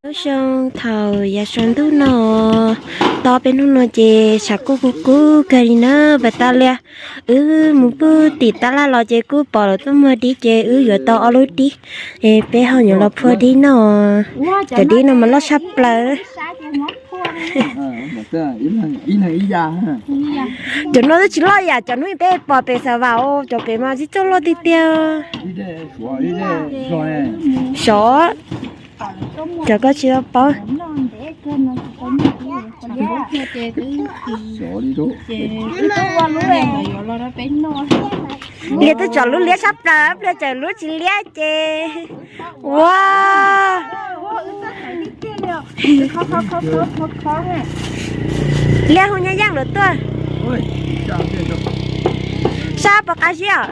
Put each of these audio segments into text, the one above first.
Lub xyoo thaum yav sua ntuj no, tau peb hnub no ces tshav kub kub kub kawg li na, pas tas li. Wb mus pug tim tab laj los ces kuj pom lawv tuaj muag dib ces wb yuav tau ob lub dib, es peb ho yuav los phua dib noj. Cov dib no mas loj tshaj plaws. Cov no twb tsis loj yam cov hnub peb pom pem Xav Vam, cov pem mas tsis txawj loj tiag tiag. Xyov, cov koj tsis tau paub. Liab twb tsom lub liab sab plaws, pliag tseem lub tsis liab ces. Ua, liab hu nyob yeej lawv tuaj. Sab pov qab zib os.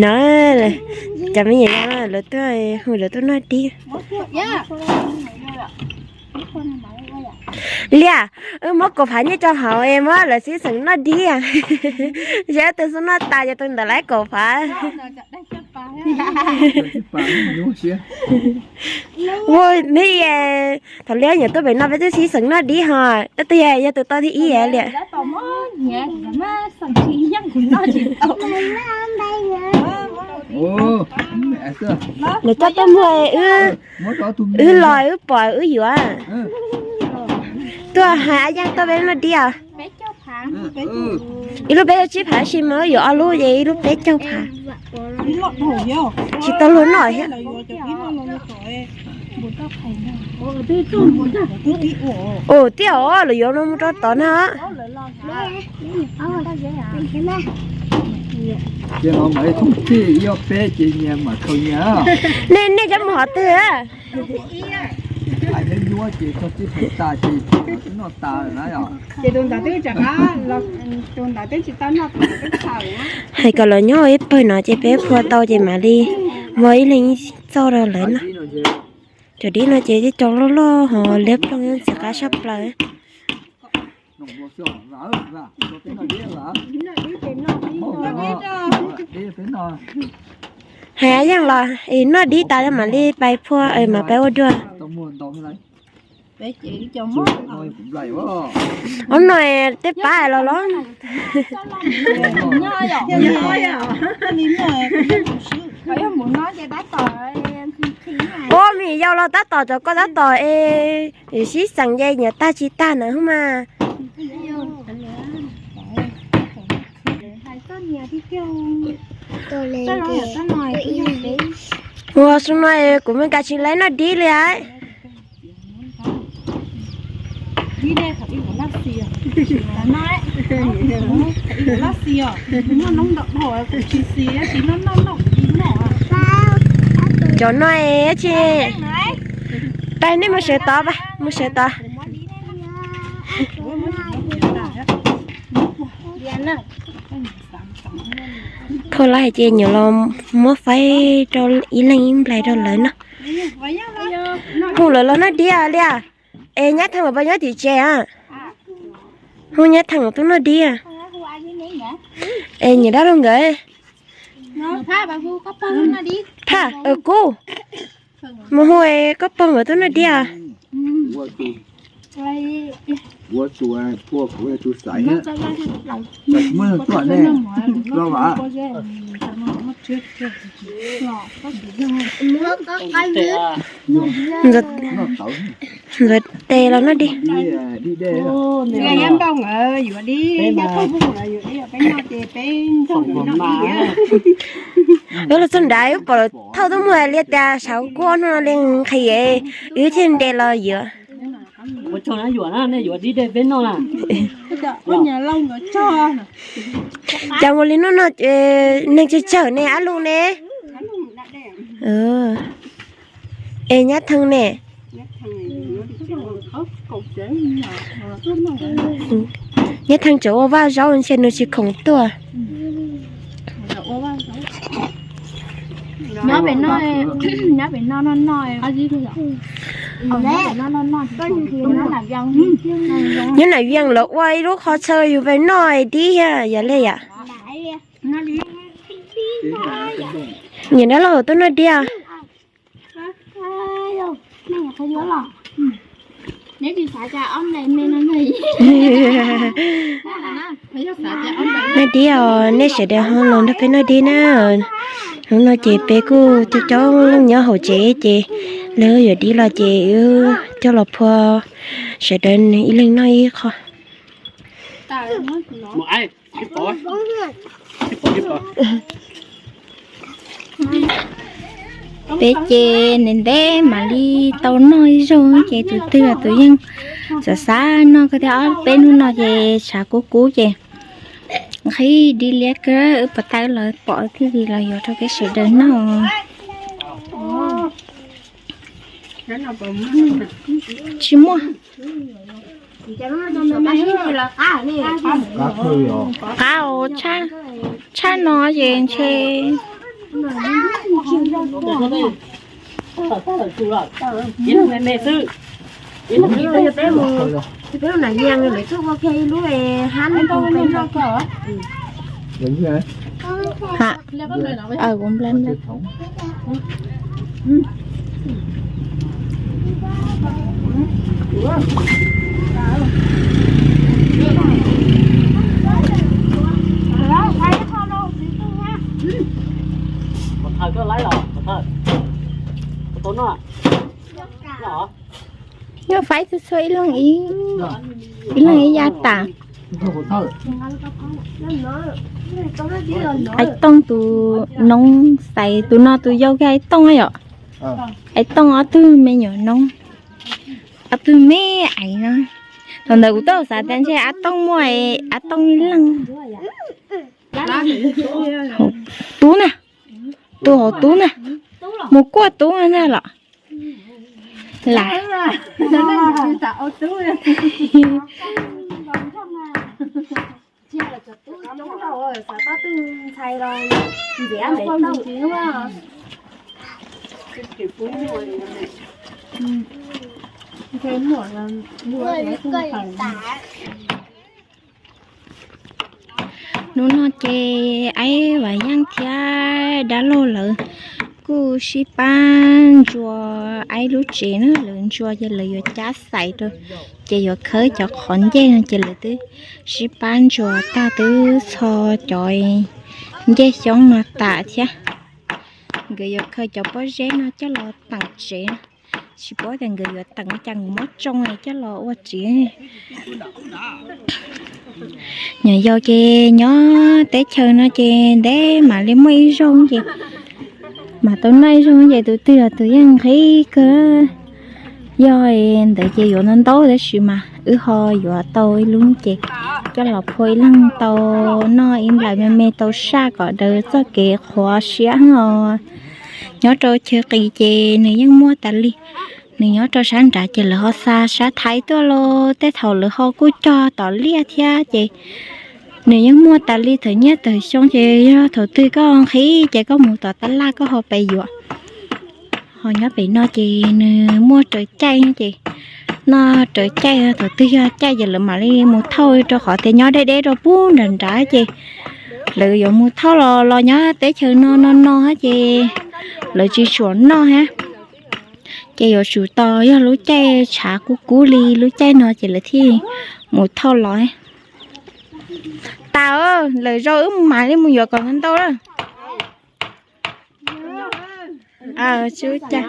Na, cov me nyuam lawv tuaj hu lawv tuaj noj dib. Liam, wb muab kaum phav nyiaj rau hauv es muab lawv sib xeem noj dib. Yog tus xub noj tas ces tus ntawd lawv kaum phav. Ua, neb, thaum Liam nyuam tuaj pem no peb twb sib xeem noj dib ho, tab sis yog tus tau thib ib Liam. Lawv coj tuaj muag wb, wb los wb pom wb yuav. Tuaj hais Ab Yeej tuaj peb noj dib os. Ib lub peb caug tsib phav tab sis mas wb yuav ob lub ces ib lub peb caug phav. Tsis tau luag noj thiab. Ua tiag os, lawv yuav no mus rau tod na. Nej, nej cov mus qhov twg? Hais kom lawv nyob ib pawg no ces peb phua tau ces mam li muab ib leeg ib txoj rau lawv noj. Cov dib no ces cov loj loj ho liab ploog ntxim qab sab plaws. Hais Ab Yeej los es noj dib tas mam li pais phua, mam pais ua dua. Ob no tej pab los los. Ua, me nyuam yaus los tab tom, cov koj tab tom es sib xeem ces nyiam tag tsis tag na mas. Ua, xub no kuv me kas tsis lawv noj dib li as. Cov no es tsis, pab nej mus sawv tod, mus sawv tod. Phua lawm ces nyuam los muab faib rau ib leeg ib nplais rau lawv noj. Hu lawv los noj dib li as. Es Nyab Theej puas nyob tim tsev a? Hu Nyab Theej tuaj noj dib. Es nyiam dab laug nkawd. Phaj, Kub, mus hu Koj Pog nkawd tuaj noj dib. Ntxuav tes los noj dib. Wb los txog nrad wb pom thauj tuaj muag li tias sawv kuaj no li nqhis, wb thiaj nres los yuav. Cas ua li no no, neeg tsawg tsawg ne, Ab Lug ne? Es Nyab Theej ne? Nyab Theej tseem ua vaj zaub ntshe nws tsis khoom tuaj. Nyob Nam Vias lawv ua ib lub qhov chaw yus pem noj dib thiab yog li yam. Niam dab laug tuaj noj dib. Noj dib os, nej sawv daws ho los nrog peb noj dib na. Hnub no ces peb kuj coob coob leej nyob hauv tsev ces lawv yuav dib los ces wb coj los phua sawv daws ib leeg noj ib qho. Peb ces ntev ntev mam li tau noj ib zaug ces tus twg los tus yeej xav xav noj kawg thiab. Ob peb hnub no ces tshav kub kub ces nqhis dib liab kawg, wb puas tau los pom thiaj li los yuav rau peb sawv daws noj. Tsis muaj. Qab, tshaj no ces ntshe. Nyob faib txhua txhua ib leeg ib, ib leeg ib yav tas. Aiv Tooj tus noob xais tus no tus yau kiag Aiv Tooj yom. Aiv Tooj ob tug me nyuam noob, ob tug me aiv no. Thaum ntawd kuv twb xav tias ntshe Aiv Tooj muaj Aiv Tooj ib leeg. Tub na, tus hauv tub na, mus kuaj tub na los. Lam Hnub no ces Aib Vam Yeej thiab dab laug lawv kuj sib pab ntsuas Aib lub tsev na, lawv ntsuas ces lawv yuav cab xais rau, ces yuav khawb cov qhov ncej no ces lawv twb sib pab ntsuas tag twb txho cov ncej xyoob no tas thiab. Nkawd yuav khaws cov pob zeb no coj los teem tsev, tsis paub tias nkawd yuav teem li cas, nkawd muab tsoo coj los ua tsev. Nyuam yaus ces nyob teb chaws no ces ntev mam li muaj ib zaug ces mam tau noj ib zaug ces tus twg los tus yeej nqhis kawg. Yog ntawd ces yuav ntau ntau tab sis mas wb ho yuav tau ib lub ces coj los phua ib leeg tau noj ib nplaim me me tau saj kom daws txoj kev qhuav siab os. Nyob rau chaw qis ces nws yeej muaj tas li. Nws nyob rau sab nrad ces lawv ho xa sab Thaib tuaj los tej thaum lawv ho kuj cog tom liaj thiab ces nws yeej muaj tas li. Thaum nyiaj thaum xyoo ces yog thaum twg koj nqhis ces koj mus tom tab laj koj ho pais yuav. Ho nyob pem no ces nws muaj raws caij ces noj raws caij, thaum twg yog caij ces lawv mam li mus thauj, rau qhov tias nyob deb deb rau pub nram nrad ces lawv yuav mus thauj los los nyob teb chaws no no no ces lawv tsis tshua noj thiab. Ces yuav tsum tos yog lub caij tshav kub kub li lub caij no ces lawv thiaj mus thauj los. Tas, lwm zaus wb mam li mus yuav kom ntau ntau lawm. Tsis ua cas.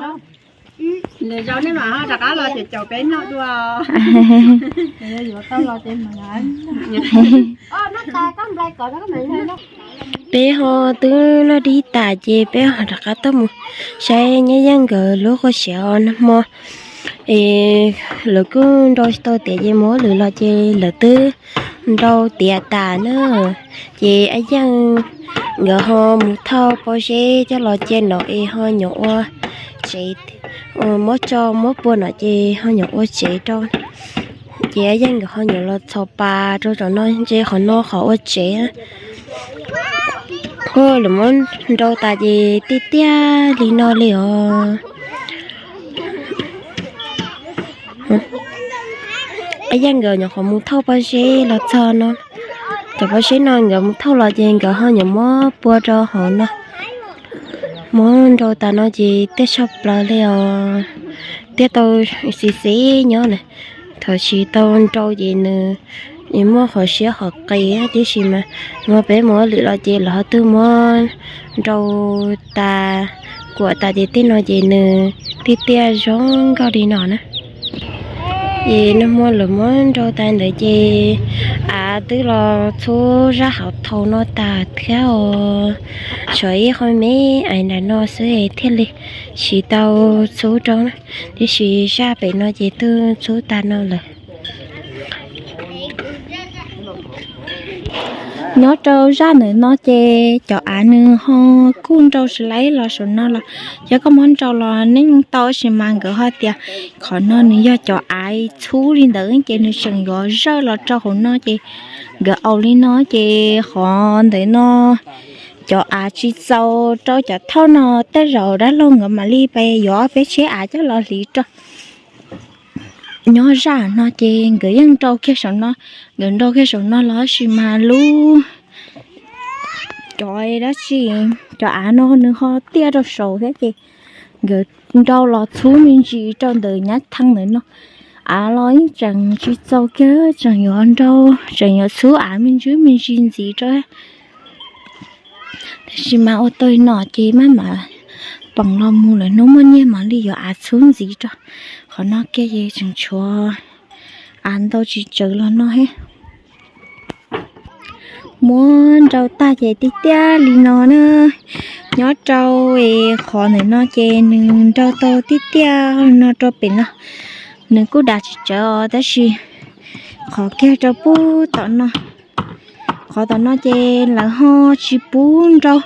Peb ho twb noj dib tas ces peb ho rov qab tuaj mus saib Nyob Yeej nkawd lub qhov siav nag hmo. Es lawv kuj nrau tsis tau tiav ces mus ua lwm los ces lawv twb nrau tiav tas na. Ces Ab Yeej nkawd ho mus thauj pob zeb coj los cia no es ho nyuam ua tsev, muab tso muab pua no ces ho nyuam ua tsev rau. Ces Ab Yeej nkawd ho nyuam los txhos pas rau tom no, ntshe qhov no qhov ua tsev. Lawv muab nrau tas ces tiaj tiaj li no li os. Ib yam nkawd nyuam qhuav mus thauj pob zeb los txog no, cov pob zeb no nkawd mus thauj los ces nkawd ho nyuam muab pua rau hauv no, muab nrau tas no ces tiaj tshaj plaws li os. Tiaj tau xis xis nyob na, thaum tsis tau nrau ces nws muaj qhov siab qhov qis tiam sis mas, mas peb mus ua lwm los ces lawv ho twb muab nrau tas, kuam tas ces tej no ces nws tiaj tiaj zoo nkauj li no na. Ces nag hmo lawv muab nrau tas ntawd ces av twb los txhub zaj hauv thaum no tas thiab os. Tshuav ib qho me ais nram no xwb thiaj li tsis tau txhub rau na, tiam sis zaj pem no ces twb txhub tas no lawm. Nyob rau zaj ntawm no ces cov av nws ho kuj nrau tsis laib los saum no los, yog koj muab nrau los yeej tau tab sis mas nkawd ho tias qhov no nws yog cov av txhub li ntawd ces nws tseem yuav zawj los rau hauv no ces nkawd aus li no ces qhov ntawm no cov av tsis txaus rau cov thauj no, tej zaum dab laug nkawd mam li pes yuav ob peb tsheb av coj los hliv rau. Nyob zaj no ces nkawd yeej nrau kiag saum no, nkawd nrau kiag saum no los tab sis mas lub cov dab tsi, cov av no nws ho tiaj rau saud thiab ces nkawd nrau los txhub me ntsis rau ntawm nyab thee ntawm no. Av los yeej tseem tsis txaus kiag, tseem yuav nrau, tseem yuav txhub av me ntsis me ntsis ntxiv rau. Tab sis mas ua tau li no ces maj mam peem los mus lawm, hnub muaj nyiaj mam li yuav av txhub ntxiv rau. Qhov no kiag ces tseem tshuav av ntau tsis tsawg los no thiab. Muab nrau tag ces tiaj tiaj li no na. Nyob rau es qhov ntawm no ces nws nrau tau tiaj tiaj no rau pem no. Nws kuj dav tsis tsawg os tab sis qhov kiag rau pub tom no, qhov tom no ces lawv ho tsis pub nrau.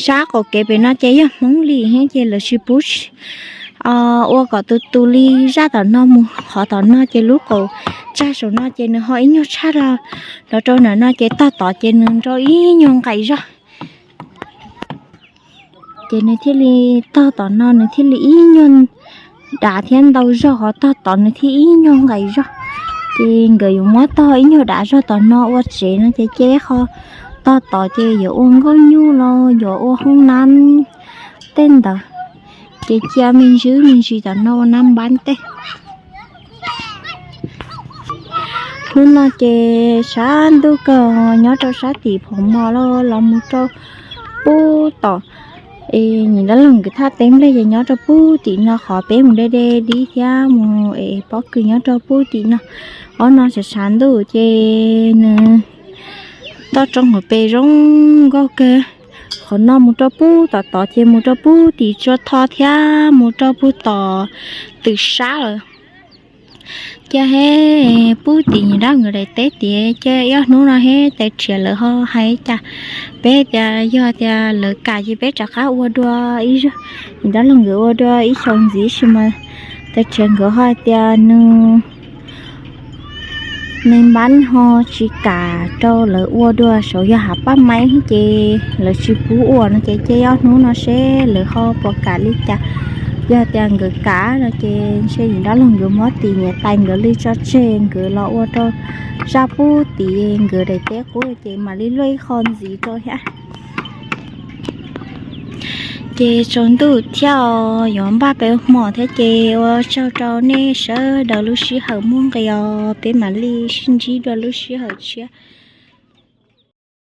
Sab qaum kev pem no ces yog Hmoob li thiab ces lawv tsis pub ua kom tus tus li zaj tom no mus. Qhov tom no ces lub kaum tsag saum no ces nws ho ib nyuag tshaj los, los rau ntawm no ces tog tod ces nws nrau ib nyuag nqaim zog. Ces nws thiaj li, tog tom no nws thiaj li ib nyuag dav thiab ntau zog, qhov tog tod nws thiaj ib nyuag nqaim zog. Ces nkawd yuav muab tog ib nyuag dav zog tom no ua tsev no ces cia qho tog tod ces yuav ua nkauj nyuj los yuav ua hoob nab tej ntawd. Ces cia me ntsis me ntsis tom no ua nab npab tej. Hnub no ces sab ntuj kawg, nyob rau sab tim Phom Mos los los mus rau pub tom es Nyem Dab Laug nkawd thaj teb nplej ces nyob rau pub tim no, qhov peb mus de de dib thiab mus es pob kws nyob rau pub tim no. Ob no tshav tshav ntuj ces nws toj roob hauv pes zoo nkauj kawg. Qhov no mus rau pub tom tod ces mus rau pub tim Tsua Tho thiab mus rau pub tom Twm Sab lawm. Cia he pub tim Nyem Dab Laug nkawd daim teb tias cia ib ob hnub no he tais rhiav lawv ho hais cas. Peb tias yog tias lawv kam ces peb rov qab ua dua ib zaug, Nyem Dab Laug nkawd ua dua ib xyoos ntxiv sis mas tais rhiav nkawd ho hais tias nws neeg npab ho tsis kam rau lawv ua dua, saum yog hav paj maib ces lawv tsis pub ua no ces cia ob hnub no seb lawv ho puas kam li cas. Yog tias nkawd kam no ces ntshe Nyem Dab Laug nkawd muab tim niam tais nkawd li tso tseg, nkawd los ua rau zaj pub tim nkawd daim teb qub ces mam li luaj ib qho ntxiv rau thiab. Ces tsaus ntuj thiab os, yuav npaj pem hmo thiab ces ua tsaug rau nej sawv daws lub sij hawm muaj nqis os, peb mam li sib ntsib dua lub sij hawm tshiab.